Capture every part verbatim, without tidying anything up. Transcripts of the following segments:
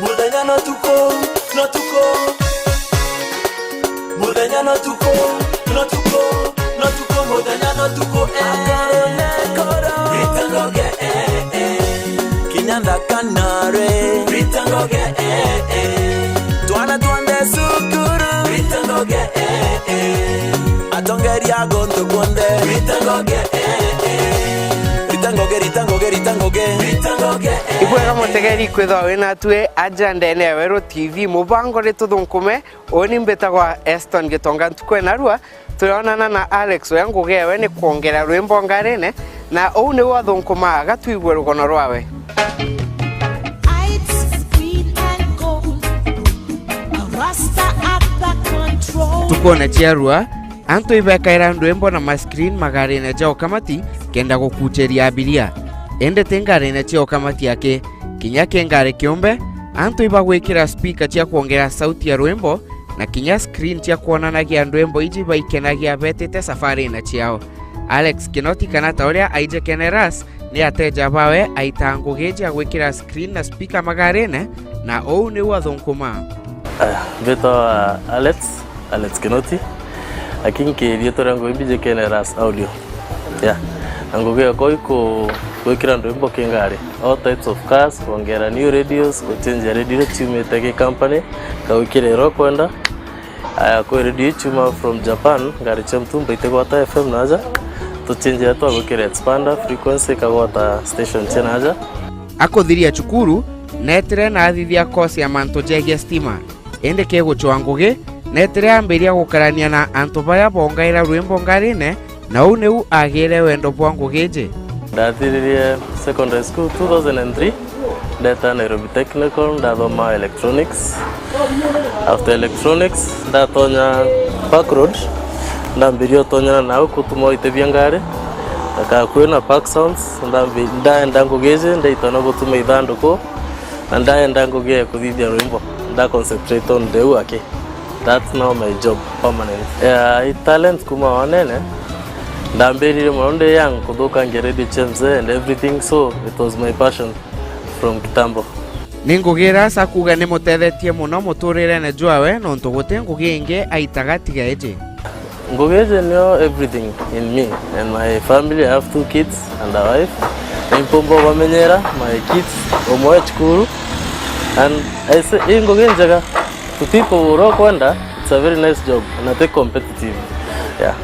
Muthenya na tuku, na tuku. Muthenya na tuku, na tuku, na tuku, muthenya na tuku, eh. Rita Ngugi, eh, eh. Kinya ndakanare. Rita Ngugi, eh, eh. Twana twonthe cukuru. Rita Ngugi, eh, eh. Atongeria a guntu kunthe. Rita Ngugi, eh, eh. Rita Ngugi, Rita Ngugi, Rita Ngugi. Rita Ngugi, eh, eh. Ibwega mutegeri kwithwa wina tue aja ndene ya Weru T V, mubango ni tuthunkume. Uni mbitagwa Eston Gitonga, ntuku ya narua turionana na Alex, uria ngugi ewe ni kwongera rwimbo ngarine, na uu niu athunkumaa, gatwigue rugono rwawe. It's green and gold, a Rasta at the control. Ntukune cia rua, antu ibekaira ndwimbo na maskrin magarine ja ukamati kenda gukucheria abiria. Indi ti ngarine cia ukamati aki, kinya ki ngari kiumbe, antu ibagwikira spika cia kwongera sauti ya rwimbo, na kinya screen cia kwonanagia ndwimbo iji baikenagia betite safarine ciao. Alex Kinoti, kana ta uria aijikene Ras, ni ateja bawe aitaa ngugi iji ya gwikira screen na spika magarine, na uu niu athunkumaa. Aya, mbitwa Alex, Alex Kinoti, lakini kirietwa ria ngugi mbijikene Ras Audio. Yeah. Na ngugi yakwa iku-, gwikira ndwimbo ki ngari. All types of cars, kwongera new radios, guchenjia radio iria ciumite ki company, kagwikira iria ukwenda. Aya, kwi radio ichiuma from Japan, ngari cia mtumba itigwata F M naja. Tuchenjia twagwikira expander, frequency ikagwata station cia naja. Akuthiria cukuru, netire na athithia course ya mantu jegie stima. Indi kigucwa ngugi, netire ambiria gukarania na antu baria bongaira rwimbo ngarine, na uu niu agiire wendo bwa ngugi iji. Ndathiririe secondary school two thousand and three, ndeta Nairobi Technical, ndathoma electronics. After electronics, ndatonya Park Road, ndambiria utonyana nau kutuma itebia ngari, akakui na Park Sounds, ndambi-, ndaenda ngugi iji, ndaitana gutuma ithanduku, na ndaenda ngugi ya kuthithia rwimbo, nda concentrate on the work. That's now my job permanent. Yeah, i talent kuma wanene, ndambirire muno ndi young kuthukangia radio cha mzee and everything, so it was my passion from kitambo. Ni ngugi iria Ras akuuga ni mutethetie muno muturirene jwawe, nontu guti ngugi ingi aitaga tiga iji. Ngugi iji nio everything in me and my family. I have two kids and a wife. Ni mpumba ubamenyera my kids, umwe e cukuru. And I say, i ngugi njega. To people uria ukwenda, it's a very nice job na ti competitive. Yeah.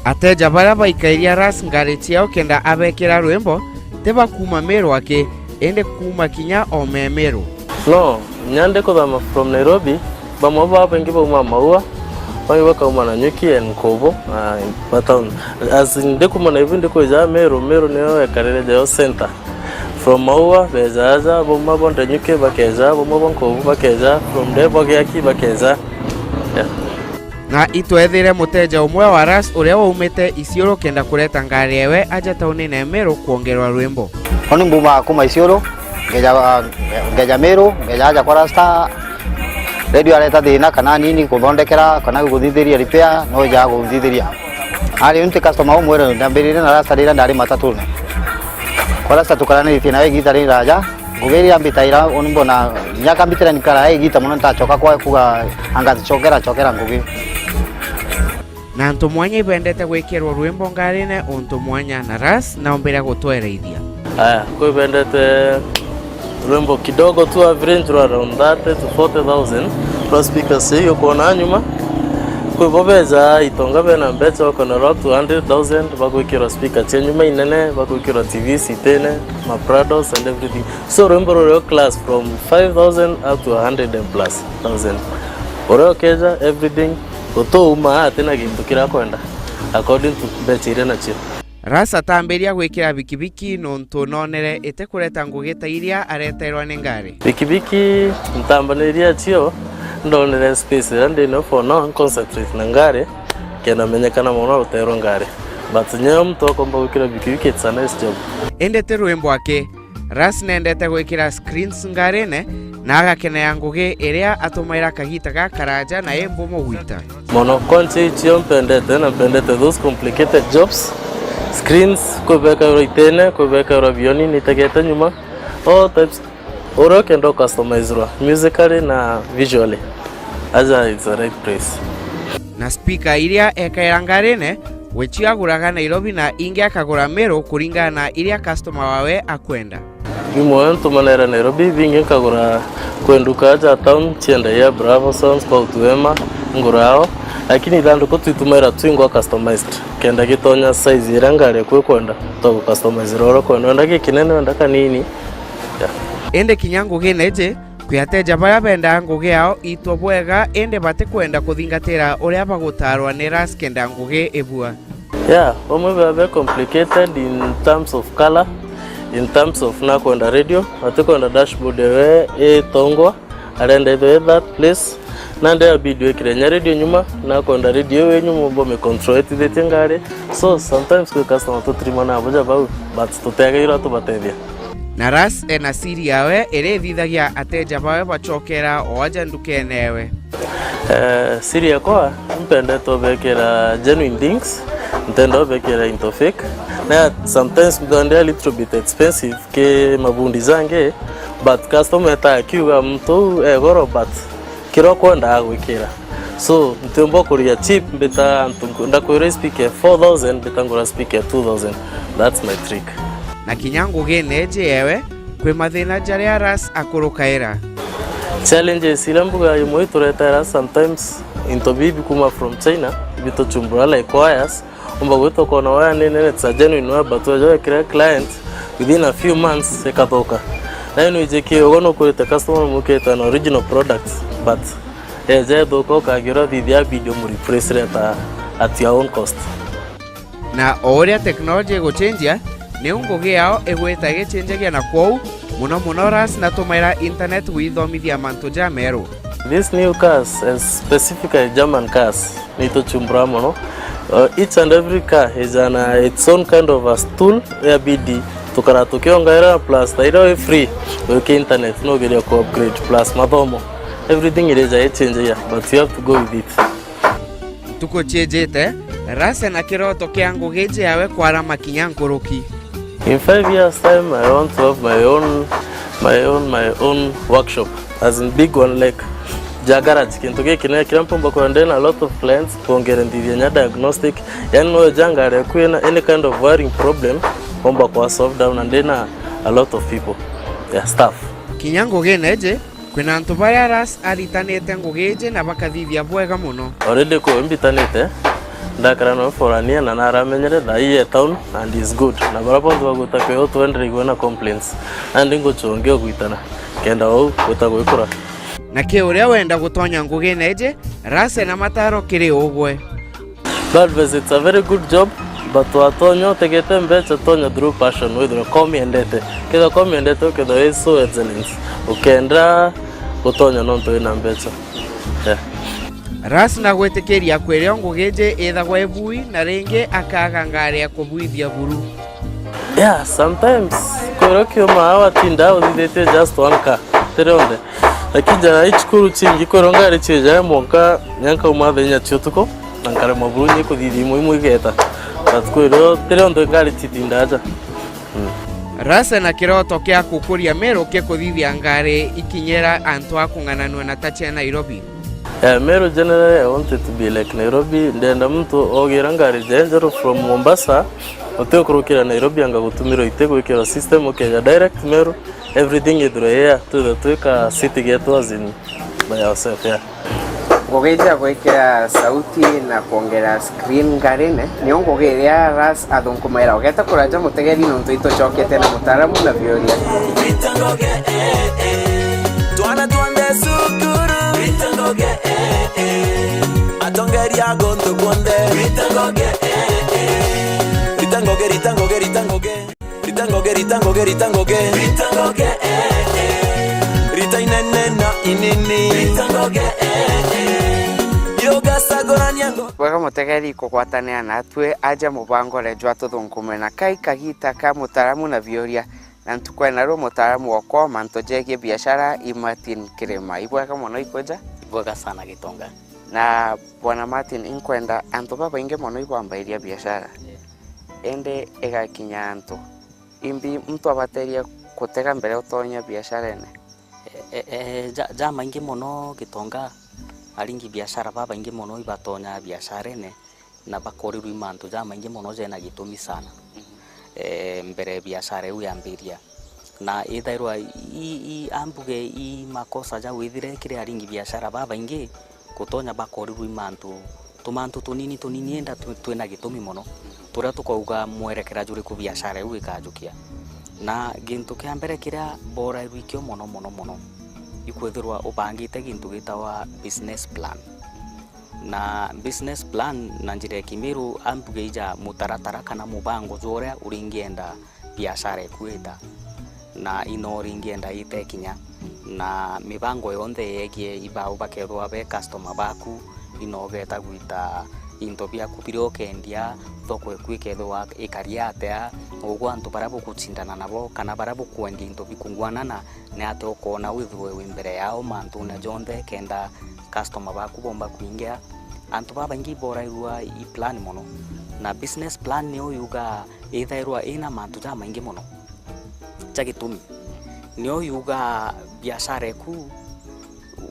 Ateja baria baikairia Ras ngari ciao kenda abekira rwimbo, ti ba kuuma Meru aki, indi kuuma kinya o me Meru. No, nya ndikuthama from Nairobi, bamwe ba baingi bauma Maua, bangi bakauma Nanyuki and Nkubu, ah, matown. As in, ndikuma Nairobi ndikwija Meru, Meru niyo ekarire jayo center. From Maua beja aja, bauma bo Nanyuki bakeja, bauma bo Nkubu bakeja, from there bo Giaki bakeja. Yeah. Na itwethire muteja umwe wa Ras uria waumite Isiolo kenda kureta ngari ewe aja taunine ya Meru kwongerwa rwimbo. Oni mbumaga kuma Isiolo, ngeja, ngeja Meru, ngeja aja kwa Rasta. Radio areta thina kana nini kuthondekera kana guthithiria repair, no njaga guthithiria. Ari nti customer umwe ndambirire na Rasta rira ndari matatune. Kwa Rasta tukaranitie nawe igita riraja, ngugi iria ambitaira, uni mbona, nyaka mbitira nikara igita muno, ntachoka kwa kuga anga chokera, chokera ngugi. Na antu mwanya ibendete gwikirwa rwimbo ngarine untu mwanya, na Ras naombire gutwereithia. Aya, kwi bendete rwimbo kidogo tu, average rwa around thirty to forty thousand rwa speakers cia iyo kwona nyuma. Kwi bo beja itonga bena mbecha, bakona rwa two hundred thousand, bagwikirwa speaker cia nyuma inene, bagwikirwa T V citene, ma Prados and everything. So rwimbo rurio class from five thousand up to a hundred and plus thousand. Uria ukeja everything, gutuuma ati na gintu kiria akwenda according to mbecha iria nacio. Ras atambiria gwikira bikibiki nontu nonere itikureta ngugi ta iria areterwa ni ngari. Bikibiki ntambaniria cio, ndonere space iria ndino for now, concentrate na ngari, kenda menyekana mono ruterwa ngari. But nyeo mtu akomba gwikira bikibiki, it's a nice job. Indi ti rwimbo aki, Ras nendete gwikira screens ngarine na agakenea ngugi iria atumaira kagita gakaraja na i mbumu gwita. Mono conche icio mpendete, na mpendete those complicated jobs. Screens, kwibekairwa itene, kwibekairwa bioni nitegete nyuma. All types, Uria ukenda ucustomizerwa musically na visually, aja is the right place. Na speaker iria ekaira ngarine, gwe cio aguraga Nairobi na ingi akagura Meru kuringana na iria customer wawe akwenda. Imwe ntumanera Nairobi, bingi nkagura kwi nduka ja town ciendagia Bravo Sounds, kwa Utuema, ngurao, lakini ithanduku twitumaira twingwa customized, kenda gitonya size iria ngari yaku ikwenda, twagu customize uria ukwenda, wenda gikinene, wenda kanini. Yeah. Indi kinya ngugine iji, kwi ateja baria bendaa ngugi yao itwe bwega, indi batikwenda kuthingatira uria bagutarwa ni Ras kenda ngugi ibua. Yeah, bamwe baba be complicated in terms of color, in terms of nakwenda radio, atikwenda dashboard ewe itongwa, arenda ithwe that place, nandi abidi wikire nya radio nyuma, nakwenda radio iwe nyuma, bo me control etithitie ngari. So sometimes kwi customer tutirima nabo ja bau, but tutegairwa tubatethia. Na Ras ena siri yawe iria ithithagia ateja bawe bacokera o aja ndukene ewe. Eh, siri yakwa, mpendete ubekira genuine things, ntenda ubekira into fake. Na sometimes they are a little bit expensive ki mabundi jangi, but customer eta akiuga muntu uu e goro, but kiria ukwenda agwikira. So ntiumba kuria cheap, mbita antu ndakwira speaker four thousand, mbita ngura speaker two thousand. That's my trick. Na kinya ngugine iji yewe, kwi mathina jaria Ras akurukaira. Challenges iria mbuga imwe ituretera sometimes into bibi kuma from China, bituchumbura like wires, umba gwita ukona waya ni nene, it's a genuine wire, but weja wekira client, within a few months ikathuka. Na ino iji ki ugo nukwirite customer mukite an original product, but eja ithuka ukagira uthithia video mu replace reta at your own cost. Na o uria technology igucenjia, niu ngugi yao igwita igicenjagia, na kwou muno muno Ras natumaira internet gwithomithia mantu jameru. These new cars, specifically German cars, nituchumbura muno. Uh, each and every car is an, uh, its own kind of a tool, ya bidi tukara tukiongaira, plus taira wi free, uki internet nugeria ku upgrade, plus mathomo. Everything is a change here, but you have to go with it. Ntuku ciijite, Ras ena kiroto kia ngugi iji yawe kwarama kinya nkuruki. In five years time, I want to have my own, my own, my own workshop, as in big one, like ja garage. Kintu giki ni kiria mpomba kwenda na a lot of clients, kwongera nthithia nya diagnostic, yani no ja ngari yaku ina any kind of wiring problem, omba kwa solve down, and then a, a lot of people, yeah, staff. Kinya ngugine iji, kwina antu baria Ras aritanite ngugi iji na bakathithia bwega muno. Already kwi mbitanite, ndakara nao for a year na naramenyere, thaa ii e town and is good. Na baria bonthe bagwita kwi o twenderigwe na complaints. Nandi nguchungia ugwitana, kenda ou gwita gwikura. Na ki uria wenda gutonya ngugine iji, Ras ena mataro kiri ugwe. Bad Vest, it's a very good job, but watonya utegete mbeca, tonya through passion, withirwe komiendete. Kethirwa komiendete, ukethirwa wi so excellent, ukenda gutonya nontu wina mbeca. Yeah. Ras na gwitikiria kwirio ngugi iji ithagwa ibui, na ringi akaga ngari ya kubuithia buru. Yeah, sometimes kwiro kiuma awa tinda uthithitie just one car, ti rionthe. Lakini jara i cukuru cingi kwiro ngari cijaa mwanka nyanka uma thaa inya cia utuku, na nkaremwa buru nyi kuthithia imwe imwe igeta. But kwiro ti rionthe ngari citinda aja. Mm. Ras ena kiroto kia kukuria Meru ki kuthithia ngari ikinyira antu a kung'ananua na ta cia Nairobi. Eh, Meru generally, I want it to be like Nairobi. Ndenda muntu ogira ngari ja njeru from Mombasa, utiukurukira Nairobi anga gutumirwa iti gwikirwa system, ukeja direct Meru, everything ithirwe here, twithwe twika city getu as in by ourselves, yeah. Ngugi iji ya gwikira sauti na kwongera screen ngarine, niyo ngugi iria Ras athunkumaira. Ugeta kuraja mutegeri nontu itucokete na mutaaramu na biuria. Rita ngoge, eh, eh. Twana twonthe cukuru. Rita ngoge, eh, eh. Atongeria a guntu kwonthe. Rita ngoge, eh, eh. Rita ngoge, rita ngoge, rita ngoge. Rita ngoge, rita ngoge, rita ngoge. Rita ngoge, eh, eh. Rita inene na inini. Rita ngoge, eh, eh. Yugacagurania ngo- Bwega mutegeri kugwatanira natwi aja mubangore jwa tuthunkume na kai kagita ka mutaaramu na biuria. Na ntuku ena ruu mutaaramu okwa mantu jegie biashara i Martin Kirima. Ibwega mono ikwija? Ibwega sana Gitonga. Na Bwana Martin, inkwenda antu babaingi mono ibwambairia biashara. Yeah. Indi igakinya antu, imbi muntu abateria kutega mbere utonya biasharene? E, e, ja, jamaingi mono Gitonga, aringi biashara babaingi mono ibatonyaa biasharene na bakorirwa i mantu jamaingi mono jena gitumi sana. E, mbere biashara iu yambiria. Na ithairwa i, i, ambuge i makosa jau ithire kiri aringi biashara babaingi, gutonya bakorirwa i mantu, tumantu tunini tunini enda twi-, twina gitumi mono, turia tukauga mwerekera juriku biashara iu ikajukia. Na gintu kia mbere kiria borairwe ikio mono mono mono, ikwithirwa ubangite gintu gitawa business plan. Na business plan na njira ya Kimiru ambuge ija mutaratara kana mubango jwa uria uringienda biashara iku ita, na ino ringienda ite kinya, na mibango yonthe yegie ibau bakethwa be customer baku, ino ugeta gwita into biaku biria ukendia, thoko iku ikethwa ikari atia, ugwe antu baria bugucindana nabo kana baria bukwendia into bikungwanana, ni atia ukoona withirwe wi mbere yao mantune jonthe kenda customer baku bomba kwingia. Antu babaingi iborairwa i plan mono, na business plan niyo yugaa ithairwa ina mantu jamaingi mono ja gitumi. Niyo yugaa biashara eku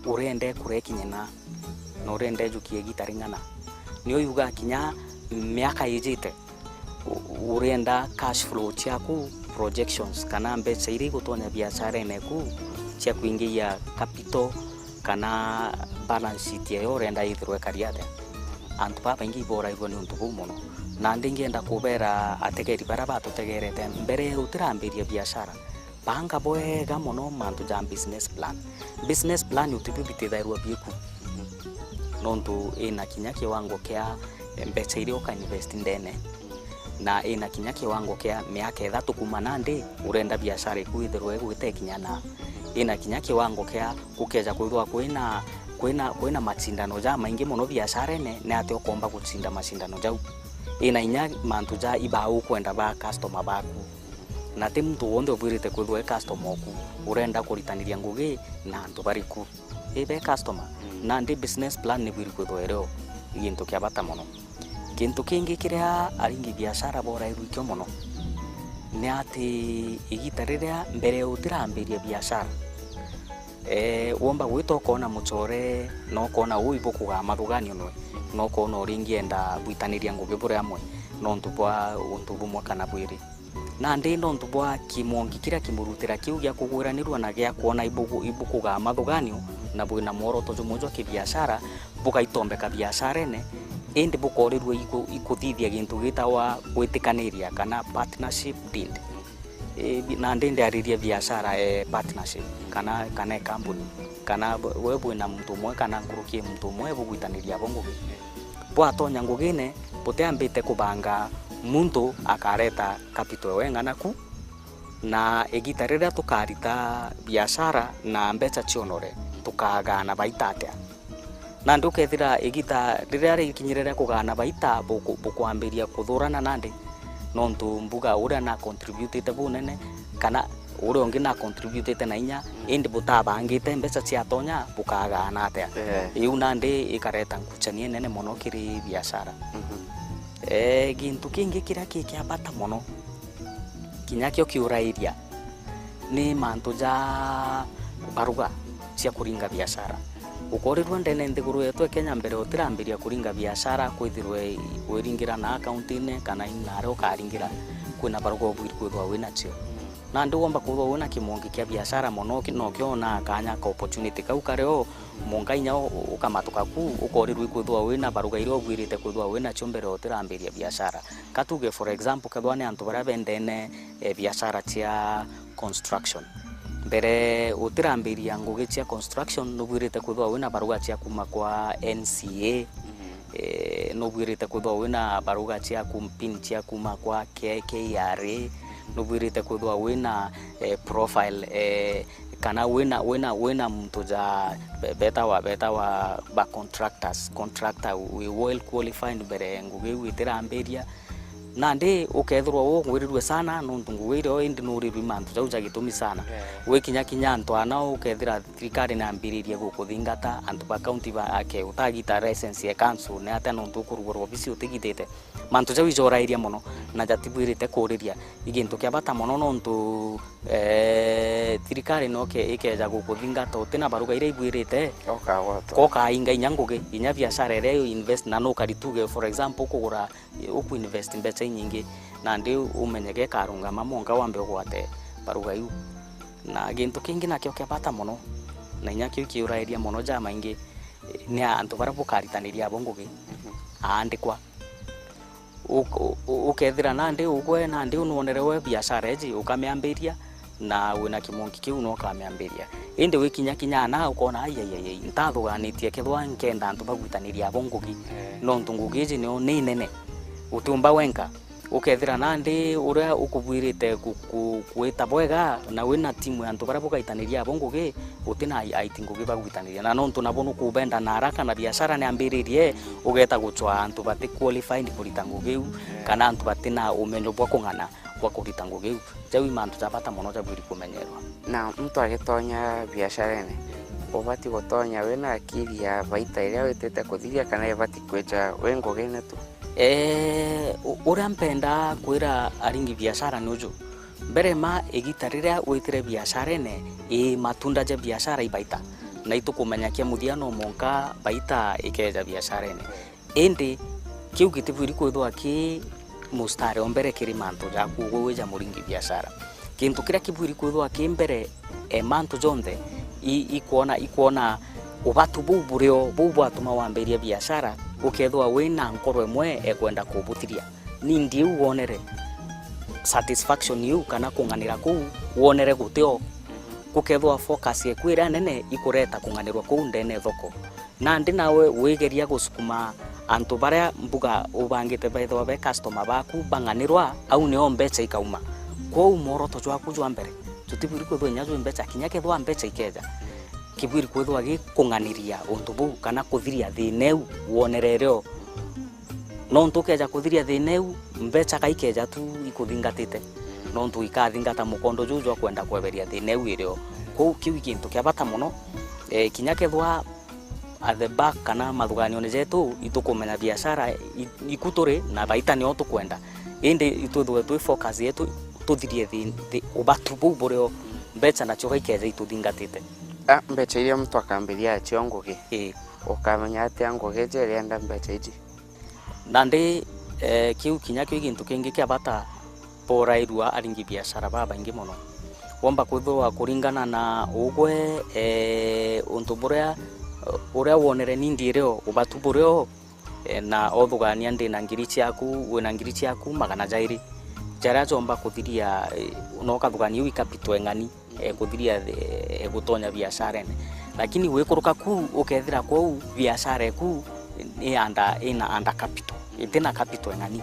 urenda ikure ikinye na, na urenda ijukie igita ring'ana. Niyo yugaa kinya miaka ijite, u-, urenda cash flow ciaku, projections, kana mbeca iria igutonya biasharene eku cia kuingia capital, kana balance sheet eyo urenda ithirwe ikari atia. Antu babaingi iborairwa ni untu buu mono. Nandi ngienda kubera ategeri baria batutegerete, mbere utirambiria biashara, banga bwega mono mantu ja business plan. Business plan utibio bitithairwa biku, nontu ina kinya kiwango kia mbeca iria uka invest ndene, na ina kinya kiwango kia miaka ithatu kuma nandi urenda biashara iku ithirwe igwite ikinya na, ina kinya kiwango kia gukeja kwithwa kwina, kwina, kwina macindano jamaingi mono biasharene, ni atia ukomba gucinda macindano jau? Ina inya mantu ja ibau ukwenda ba customer baku. Na ti muntu wonthe ubwirite kwithwa e customer oku. Urenda kuritaniria ngugi na antu bariku? Ibe customer. Mm. Nandi business plan nibwiri kwithwa irio gintu kia bata mono. Gintu kingi kiria aringi biashara borairwe ikio mono ni ati igita riria mbere utirambiria biashara, eh, womba gwita ukoona mucore na ukoona uu ibukugaa mathuganio nwe, na ukoona uringienda bwitaniria ngugi buri amwe nontu bwa untu bumwe kana bwiri. Nandi nontu bwa kimongi kiria kimurutira kiu gia kugwiranirua na gia kwona ibuku-, ibukugaa mathuganio na bwina mworoto jumwe jwa kibiashara, bugaitombeka biasharene, indi bukorirua iku-, ikuthithia gintu gitawa gwitikaniria kana partnership deed. E, bi-, nandi ndiaririe biashara e partnership kana, kana e kambuni, kana b-, we bwina muntu umwe kana nkuruki e muntu umwe bugwitaniria abo ngugi. Bwatonya ngugine, butiambite kubanga muntu akareta capital ewe ng'ana ku, na igita riria tukarita biashara na mbeca cionore, tukagaana baita atia? Nandi ukethira igita riria rikinyire ria kugaana baita, buku-, bukwambiria kuthurana nandi, nontu mbuga uria na contributite bunene, kana uria ungi na contributite na inya, indi butabangite mbeca ciatonya, bukagaana atia? Eh. Iu nandi ikareta ngucanio inene mono kiri biashara. Mhm. Eh, gintu kingi kiria ki kia bata mono, kinya kio kiurairia, ni mantu ja baruga cia kuringa biashara. Ukorirua ndene nthiguru yetu e Kenya, mbere utirambiria kuringa biashara, kwithirwe wiringira na akaunti-ini kana inaria ukaringira, kwina baruga ubwiri kwithwa winacio. Nandi womba kwithwa wina kimongi kia biashara mono, ki-, nokio onaa kanya ka opportunity kau kari o, munka inya u-, u-, ukamatuka ku, ukorirwa ikwithwa wina baruga iria ubwirite kwithwa winacio mbere utirambiria biashara. Ka tuge for example, kethwa ni antu baria bendene, eh, biashara cia construction. Mbere utirambiria ngugi cia construction, nubwirite kwithwa wina baruga cia kuma kwa N C A, eh, nubwirite kwithwa wina baruga cia kum-, pin cia kuma kwa K-, K R A, nubwirite kwithwa wina, eh, profile, eh, kana wina, wina, wina muntu ja be-, betawa, betawa ba contractors, contractor wi well qualified mbere ngugi iu itirambiria. Nandi ukethirwa ugwirirue sana nontu ngugi iria indi nurirwe mantu jau ja gitumi sana. Yeah. Gwikinya kinya antu ana ukethira thirikari nambiririe gukuthingata, antu ba county ba ake utagita license ya council, ni atia nontu ukurugurwa obisi utigitite? Mantu jau ijorairia mono na jatibwirite kuriria. I gintu kia bata mono nontu, eh, thirikari no ke-, ikeja gukuthingata utina baruga iria ibwirite, ukagwatwa. Kokainga inya ngugi, inya biashara iria you invest na nukari tuge, for example, ukugura, ukuinvest mbeca inyingi, nandi umenyeke ikarungama mwanka wambe ugwate baruga iu. Na gintu kingi nakio kia bata mono, na inya kiu kiurairia mono jamaingi, ni antu baria bukaritaniria abo ngugi, aandikwa. Uk-, u-, ukethira nandi ugwe nandi unwonere we biashara iji ukamiambiria, na wina kimonki kiu no ukamiambiria. Indi wikinya kinya ana ukona, "Ai, ai, ai, ai, ntathuganitie kethwa nkenda antu bagwitaniria abo ngugi, eh, nontu ngugi iji nio ni nene, utiumba wenka." Ukethira nandi uria ukubwirite ku-, ku-, kwita bwega na wina timu ya antu baria bugaitaniria abo ngugi, utina ai-, aiti ngugi bagwitaniria. Na nontu nabo nukubenda na haraka na biashara niambiririe, ugeta gucwaa antu bati qualified kurita ngugi iu, kana antu batina umenyo bwa kung'ana bwa kurita ngugi iu. Jau i mantu ja bata mono jabwiri kumenyerwa. Na muntu agitonya biasharene, ubati gutonya wina akiri ya baita iria witite kuthiria kana ibati kwija wi ngugine tu? Eeh, u-, uria mpendaa kwira aringi biashara ni uju. Mbere ma igita riria witire biasharene, ii matunda ja biashara i baita. Na itukumenya kia muthia no mwanka baita ikeja biasharene. Indi kiu gitibwiri kwithwa ki mustari o mbere kiri mantu jaku ugwe wi ja muringi biashara. Gintu kiria kibwiri kwithwa ki mbere e mantu jonthe, i-, ikwona, ikwona ubatu buu burio, buu bwatuma wambiria biashara, ukethwa wina nkoro imwe ekwenda kubuthiria. Nindi iu wonere satisfaction iu kana kung'anira kuu wonere gutio, gukethwa focus eku iria nene ikureta kung'anirwa kuu ndene thoko. Nandi nawe wigeria gusukuma antu baria mbuga ubangite bethwa be customer baku bang'anirwa, au nio mbecha ikauma. Kwou mworoto jwaku jwa mbere jutibwiri kwithwa inya jwi mbecha, kinya kethwa mbecha ikeja, kibwiri kwithwa gi kung'aniria untu buu kana kuthiria thina iu wonerere o. Nontu ukeja kuthiria thina iu, mbecha ka ikeja tu ikuthingatite, nontu ikathingata mukondo juu jwa kwenda kweberia thina iu iri o. Kwou kiu i gintu kia bata mono, eh, kinya kethwa at the back kana mathuganione jetu, itukumenya biashara i-, iku turi na baita nio tukwenda. Indi itwithwe twi focus yetu tuthirie thi, thi, ubatu buu burio, mbecha nacio gaikeja ituthingatite. A, mbecha iria muntu akambiria acio ngugi. Ii. Ukamenya atia ngugi iji irienda mbecha iji? Nandi, eh, kiu kinya kio gintu kingi kia bata borairua aringi biashara babaingi mono. Womba kwithirwa kuringana na ugwe, eh, untu buria, uria wonere nindi irio, ubatu burio, eh, na uthugania ndina ngiri ciaku, wina ngiri ciaku magana jairi, jaria jomba kuthiria, eh, na ukathugania iu i capital ing'ani, eh, kuthiria, eh, gutonya biasharene. Lakini wikuruka ku, ukethira kwou biashara eku ni under, ina under capital, itina capital ing'ani.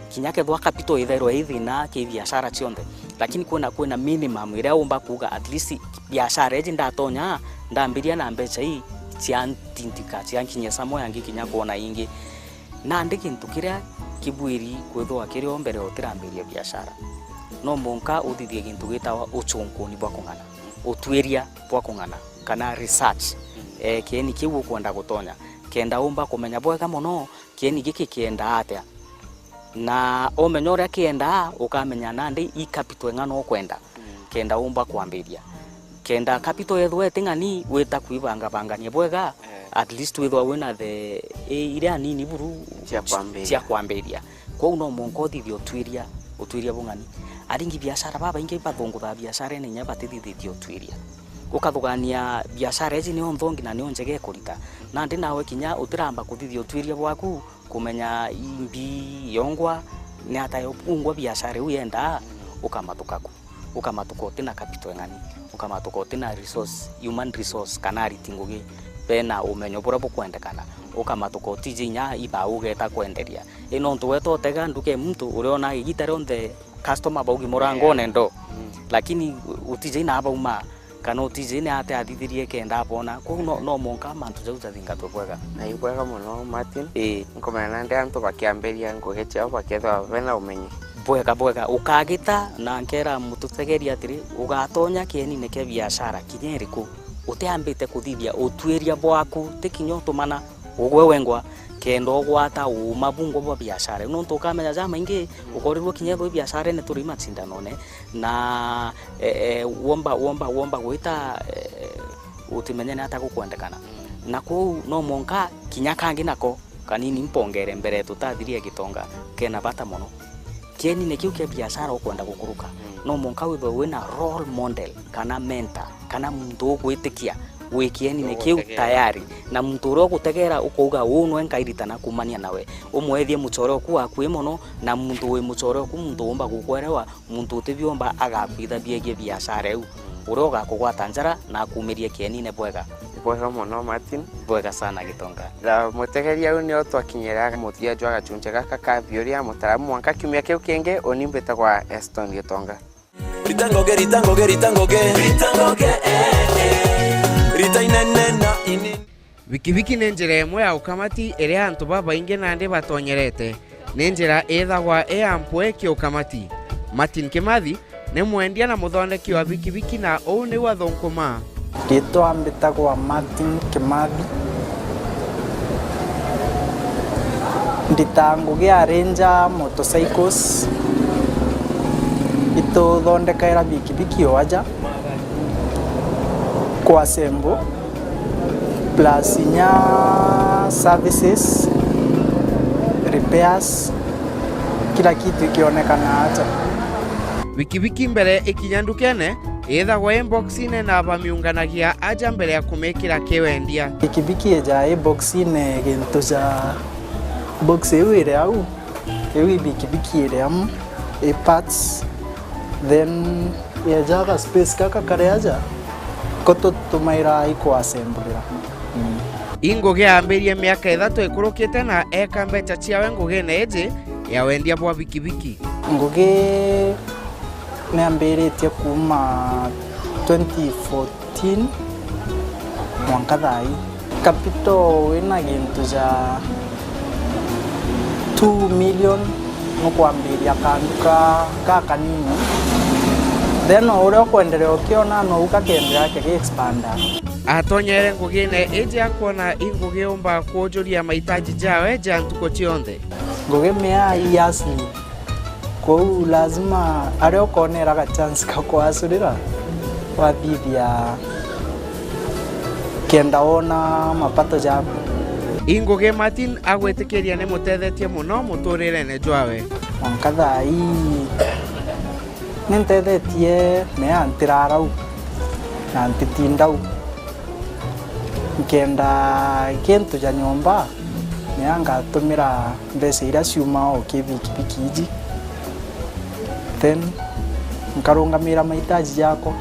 Kinya kethwa capital ithairwa i thina ki biashara cionthe, lakini kwina, kwina minimum iria umba kuuga, at least biashara iji ndatonya, ndambiria na mbecha ii ciantindika, ciankinyia somewhere ngikinya kwona ingi. Nandi gintu kiria kibwiri kwithirwa kirio mbere utirambiria biashara, no mwanka uthithie gintu gitawa uchunkuni bwa kung'ana, utwiria bwa kung'ana, kana research. Eh, kieni kiu ukwenda gutonya, kenda umba kumenya bwega mono kieni giki kiendaa atia. Na umenya uria kiendaa, ukamenya nandi i capital ing'ana ukwenda, kenda umba kwambiria. Kenda capital yethwa iti ng'ani, wita kwibangabangania bwega, eh, at least withwa wina the, i-, iria nini buru cia kwambiria. Cia kwambiria. Kwou no mwanka uthithie utwiria, utwiria bung'ani. Aringi biashara babaingi bathunguthaa biasharene inya batithithitie utwiria. Ukathugania biashara iji nio nthongi na nio njega ikurita. Nandi nawe kinya utiramba kuthithia utwiria bwaku, kumenya imbi yongwa ni ata yo-, ungwa biashara iu yendaa, ukamatuka ku. Ukamatuka utina capital ing'ani, ukamatuka utina resource, human resource, kana ariti ngugi bena umenyo buria bukwendekana, ukamatuka utiji inya ibau ugeta kwenderia. I nontu weta utega nduka e muntu uria ona igita rionthe customer baugi murangone ndo, mm, lakini utiji ina bauma Kana utiji ni ate athithirie kenda abona. Kwou no, no mwanka mantu jau jathingatwe bwega. Na ibwega mono, Martin. Ii. Nkumenya nandi antu bakiambiria ngugi ciao bakethirwa bena umenyi. Bwega bwega. Ukagita na nkera mututegeria atiri, ugatonya kienine kia biashara kinya iriku utiambite kuthithia utuiria bwaku, ti kinya utumana ugwe wengwa, kenda ugwata uuma bungwa bwa biashara iu. Nontu ukamenya jamaingi ukorirwe kinya ethirwa biasharene turi macindanone, na e, e, womba, womba, womba gwita e, utimenye ni ata gukwendekana. Na kwou no mwanka kinya kangi nako kanini mpongere mbere tutathiria gitonga kena bata mono. Kienine kiu kia biashara ukwenda gukuruka, no mwanka withwe wina role model kana mentor kana muntu ugwitikia wi kienine kiu tayari, na muntu uria ugutegera ukauga, uu nwe nkairitana kumania nawe, umwethie mucore oku wakui mono, na muntu wi mucore oku muntu umba gukwerewa, muntu utibiomba agakwitha biegie biashara iu, uria ugakugwata njara na akumirie kienine bwega. Bwega mono Martin. Bwega sana gitonga. Na mutegeria u nio twakinyira muthia jwa gachunje gaka ka biuria mutaramu mwanka kiumia kiu kingi. Uni mbitagwa Eston Gitonga. Rita ngoge, rita ngoge, rita ngoge. Rita ngoge, eh, eh. Rita inene na inini. Bikibiki ni njira imwe ya ukamati iria antu babaingi nandi batonyerete. Ni njira ithagwa i ya mpwe kiukamati. Martin Kimathi ni mwendia na muthondeki wa bikibiki na uu niu athunkumaa. Ritwa mbitagwa Martin Kimathi. Nditaga ngugi ya Ranger Motorcycles. Ituthondekaira bikibiki o aja kwa Sembo, plus inya services, repairs, kila kitu ikionekana aja. Bikibiki mbere ikinya ndukene, ithagwa i boxine na bamiunganagia aja mbere ya kumikira ki wendia. Bikibiki ija i boxine gintu ja box iu iri au, iu i bikibiki iri amu, i parts, then yeja ga space gaka kari aja, ko tutumaira i ku assemblera. Mm. I ngugi yambirie miaka ithatu ikurukite na eka mbeca ciawe ngugine iji ya wendia bwa bikibiki. Ngugi niambiritie kuuma twenty fourteen mwanka thaa ii. Capital wina gintu ja two million nukwambiria kanduka gakanini, then o uria ukwenderea ukiona nou gakeenderea gaki expanda. Atonyere ngugine iji akwona i ngugi umba kuujuria mahitaji jawe ja ntuku cionthe. Ngugi mea i asili. Kwou lazima aria ukonera ga chance ka kwacurira, wathithia kenda wona mapato jaku. I ngugi Martin agwitikiria ni mutethetie mono muturirene jwawe. Mwanka thaa ii ni ntethetie mea ntirara u na ntitinda u. Nkenda kintu ja nyomba, mea ngatumira mbeca iria ciumaa o ki bikibiki iji, then nkarungamira mahitaji jakwa.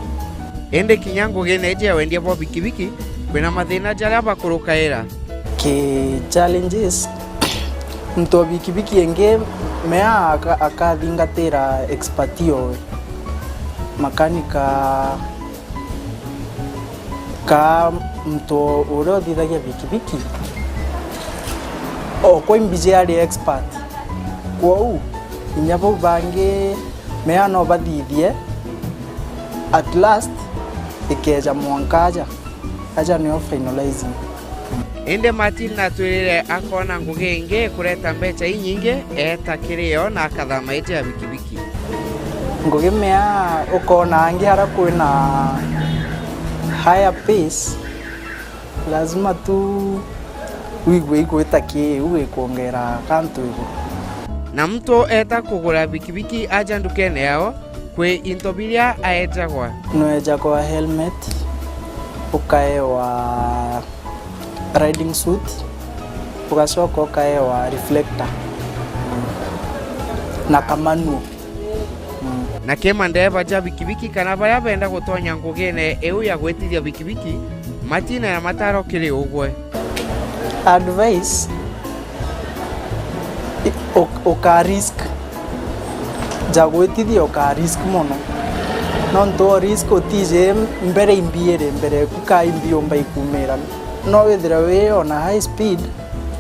Indi kinya ngugine iji ya wendia bwa bikibiki, kwina mathina jaria bakurukaira. Ki challenges, muntu wa bikibiki ingi mea aka-, akathingatira expert owe, makanika, kaa muntu uria uthithagia bikibiki, o kwa imbiji ari expert. Kwou, inya bau bangi mea no bathithie, at last ikeja mwanka aja, aja nio finalizing. Indi Martin natwirire akoona ngugi ingi ikureta mbeca inyingi, eeta kiri yo na akathama iti ya bikibiki. Ngugi mea ukoona angi aria kwina higher pace, lazima tu wigue igwita ki iu ikwongera kantu iguru. Na muntu eeta kugura bikibiki aja ndukene yao, kwi into biria aejagwa. Nwejagwa helmet, ukaewa riding suit, ugacoka ukaewa reflector na kamanuo. Mm. Na ki mandereba ja bikibiki kana baria benda gutonya ngugine iu ya gwitithia bikibiki, matina na mataro kiri ugwe. Advice, i-, uk-, uka risk. Ja gwitithia uka risk mono. Nontu o risk utiji mbere imbiiri mbere eku ka imbi umba ikumira. No withire wi ona high speed,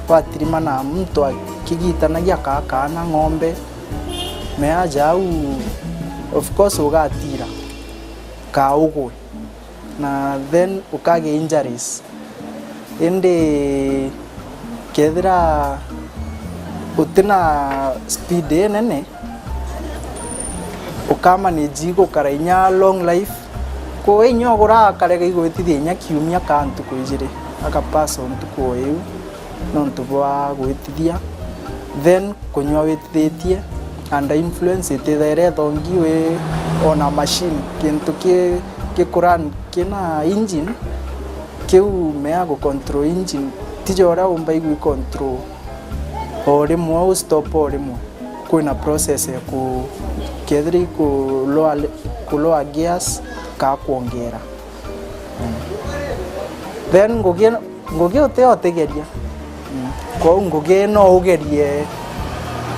watirima na muntu akigitanagia ka kaana ng'ombe, meaja au, of course ugatira ka ugwe, na then ukagia injuries. Indi kethira utina speed inene, ukamanage gukara inya long life. Kwi inya ugura akarega igwitithia inya kiumia ka ntuku ijiri, agapass o ntuku o iu nontu bwa gwitithia. Then kunyua witithitie under influence itithaira ithongi wi ona machine, kintu ki, ki kuran kina engine, kiu mea gu control engine, tija uria umba igwi control o rimwe, u stop o rimwe. Kwina process ya ku, kethira iku lower, ku lower gears ka kwongera. Mm. Then ngugi, ngugi uti utigeria. Mm. Kwou ngugi no ugerie.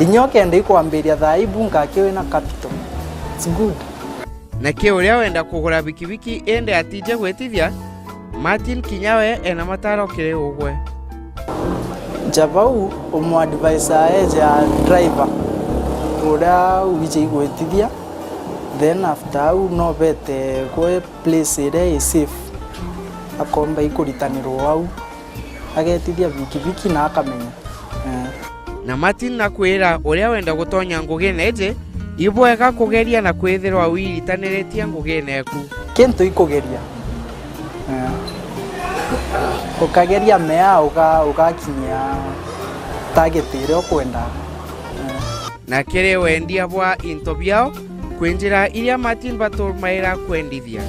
Inya ukenda ikwambiria thaa ibu nkaki wina capital. It's good. Naki uria wenda kugura bikibiki indi atija gwitithia, Martin kinya we ena mataro kiri ugwe. Ja bau umu advise eje a driver uria wije igwitithia, then after au no bete kwi place iria i safe, akomba ikuritanirwa au, agetithia bikibiki na akamenya. Eh. Na Martin nakwira uria wenda gutonya ngugine iji, ibwega kugeria na kwithirwa wiritaniritie ngugine eku. Kintu ikugeria, eh, ukageria mea uga-, ugakinyia target iria ukwenda. Eh. Na kiri wendia bwa into biao, kwi njira iria Martin batumaira kwendithia.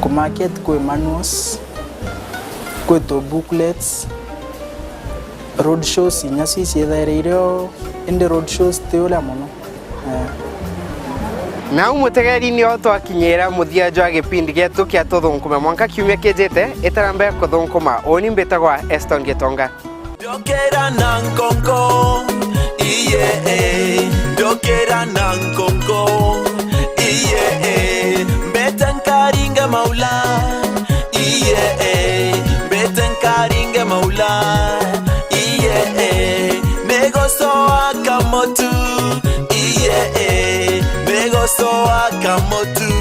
Ku market kwi manuals, kwi tu booklets, road shows inya cio iciethaira irio, indi road shows ti uria mono. Eh. Nau mutegeri nio twakinyira muthia jwa gipindi gietu kia Tuthunkume. Mwanka kiumia kijite, itara mbere kuthunkuma. Uni mbitagwa Eston Gitonga. Ndokera na nkonko, iye, eh. Ndokera na nkonko, iye, eh. Mbete nkaringe maula, iye, eh. Mbete nkaringe maula, iye, eh. Migosoa kamotu, iye, eh. Migosoa kamotu.